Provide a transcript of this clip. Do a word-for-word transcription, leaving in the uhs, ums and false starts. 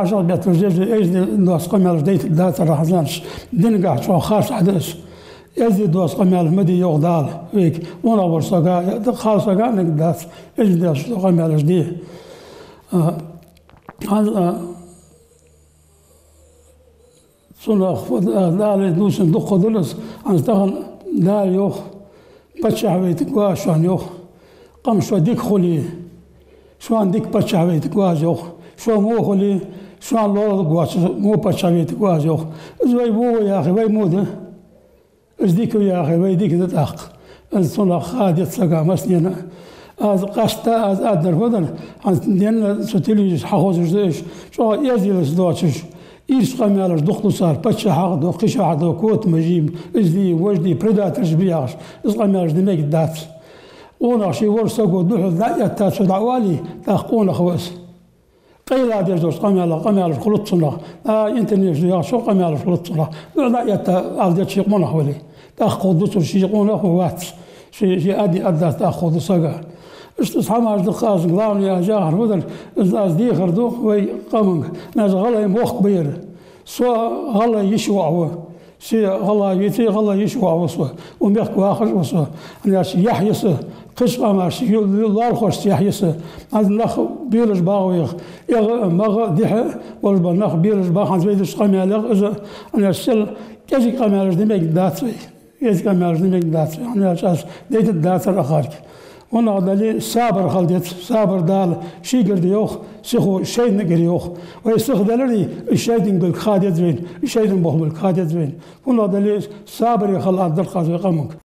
Ӏашагӏ бетташ деза эзди доаца къамаьлаш дайтаргдацар хьазанаш. Динагахь чӀоагӀа харц хӀама да из. Эзди доаца къамаьлаш ма де йоах Дала вайга. Къонах волча сага, я кхалсага, сага а нигат дац эзди доаца къамаьлаш де. А, хьан-, а, цунах, а, Дала дувцаш дукха хӀама да из, хӀанз тахан Дала йоах, паччахь вайтаргва аз шоана йоах. Къам шо дика хуле, шоана дика паччахь вайтаргва аз йоах. Шо во хуле, шоана лоалахь воацаш во паччахь вайтаргва аз йоах. Из вай во ва яхе, вай во да. Из дика ва яхе, вай дика да тӀаккха. Из цунах ха деза сага массанена. Аз къаьстта аз аргдар фу дар, хӀанз денна цу телевизоре хьахозаш да уж, чӀоагӀа эздел доацаш, ирча къамаьлаш дукха ду цар, паччахьа а ду, кхычахьа а ду, котамаши, из дий, вож дий, предательш ба яхаш, из къамаьлаш де мегаш дац. Къонах ше волча саго духьал дӀа а этта цо дӀаоале, тӀаккха къонах ва из. Къайла деш долча къамаьла-, къамаьлаш хулац цунах. А, интернеташ ду яхача къамаьлаш хулац цунах. Ну, дӀа а этта, ала деза ше къонах вале. ТӀаккха ховргда цунна ше къонах ва, вац. Ше, ше аьнна а дац, тӀаккха ховргда сага. Иштта из хӀамаш да-кх аз, главное, аз яхар фу дар, из аз дехар ду вай къаманга. Ма из гӀалгӀай мохк ба ер. Со гӀалгӀай йиша воӀ ва. Се гӀалгӀай веце, гӀалгӀай йиша воӀ ва со. Укх мехка вахаш ва со. ХӀана аьлча яхь я са, кхыча къамашца, ю-, ю-, лоалахошца яхь я са. ХӀанз нах белаш багӀа вайх. ЭгӀа а, магӀа а, дехьа а болаш бола нах белаш ба хӀанз вай деча къамаьлах из. ХӀана аьлча сел кӀезига къамаьлаш де мегаш дац вай. КӀезига къамаьлаш де мегаш дац вай. ХӀана аьлча аз дайтаргдацар акхарга. ХӀанз дале сабар хила деза, сабар Дала шийгара да йоах, сихо шайтӀагара да йоах. Вай сиха даларе, из шайтӀан болга ха деза вайна, из шайтӀан болх болга ха деза вайна. ХӀанз дале сабаре хила аргдар-кх аз вай къаманга.